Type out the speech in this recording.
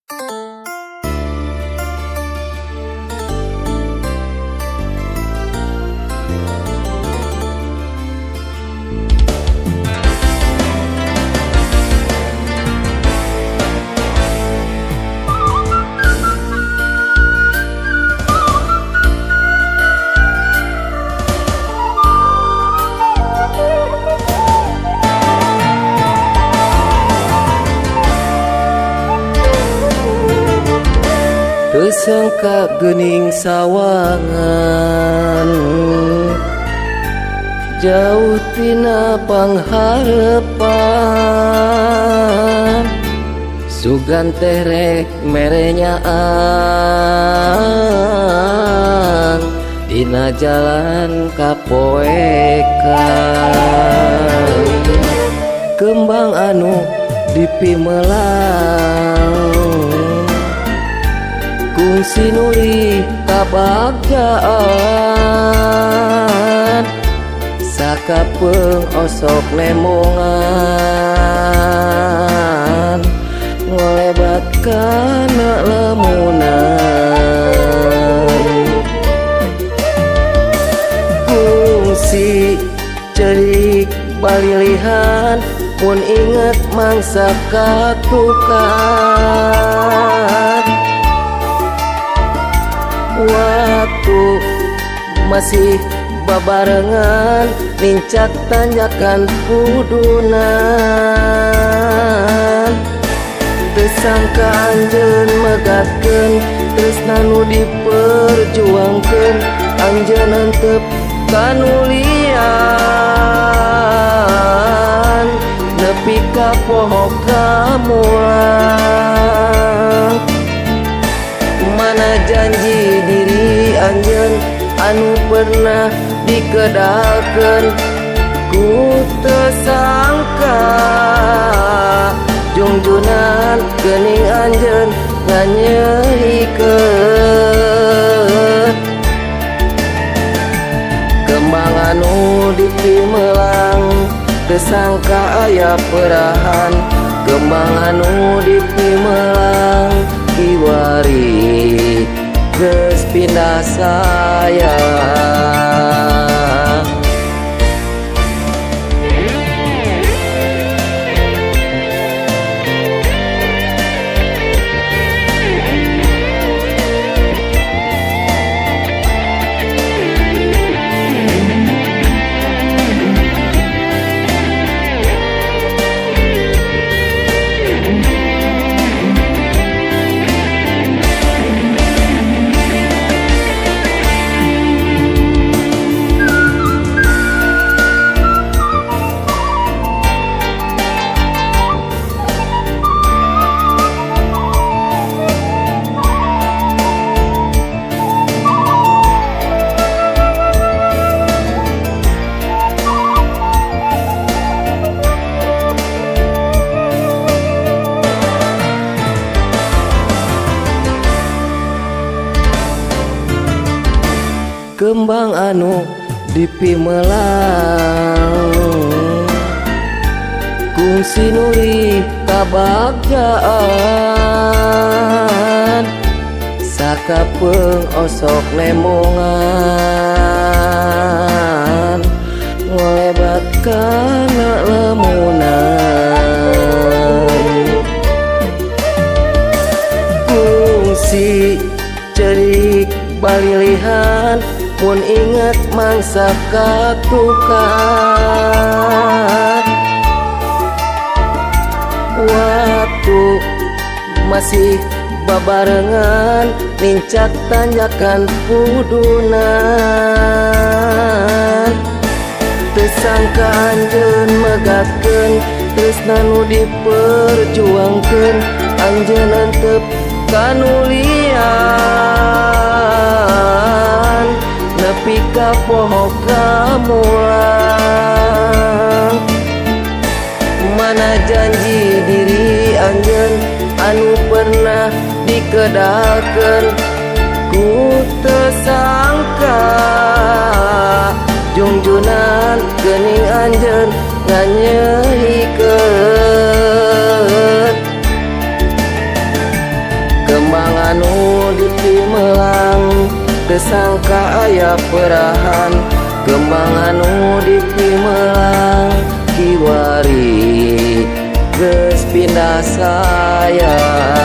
Teu sangka geuning sawangan, jauh tina pangharepan. Sugan teh rek mere nyaang dina jalan kapoekan. Kembang anu dipimelang, kungsi nuri kabagjaan. Sakapeung osok nemongan, ngolebat kana lemunan. Kungsi cerik balilihan, mun inget mangsa katukan. Waktu masih babarengan, nincak tanjakan pudunan. Teu sangka anjeun megatkeun tresna nu diperjuangkeun. Anjeun henteu kanulian, nepi ka poho kamulang. Mana janji diri anjeun anu pernah dikedalkeun? Ku teu sangka jungjunan geuning anjeun nganyeuhikeun. Kembang anu dipimelang, teu sangka aya perahan. Kembang anu dipimelang, kiwari geus pindah sayang. Kembang anu dipimelang, kungsi nuri kabagjaan. Sakapeung osok nemongan, ngolebat kana lemunan. Kungsi cerik balilihan, mun inget mangsa katukan. Waktu masih babarengan, nincak tanjakan pudunan. Teu sangka anjeun megatkeun tresna nu diperjuangkeun. Anjeun henteu kanulian, nepi ka poho kamulang. Mana janji diri anjeun anu pernah dikedalkeun? Ku teu sangka jungjunan geuning anjeun nganyeuhikeun. Teu sangka aya perahan. Kembang anu dipimelang kiwari geus pindah sayang.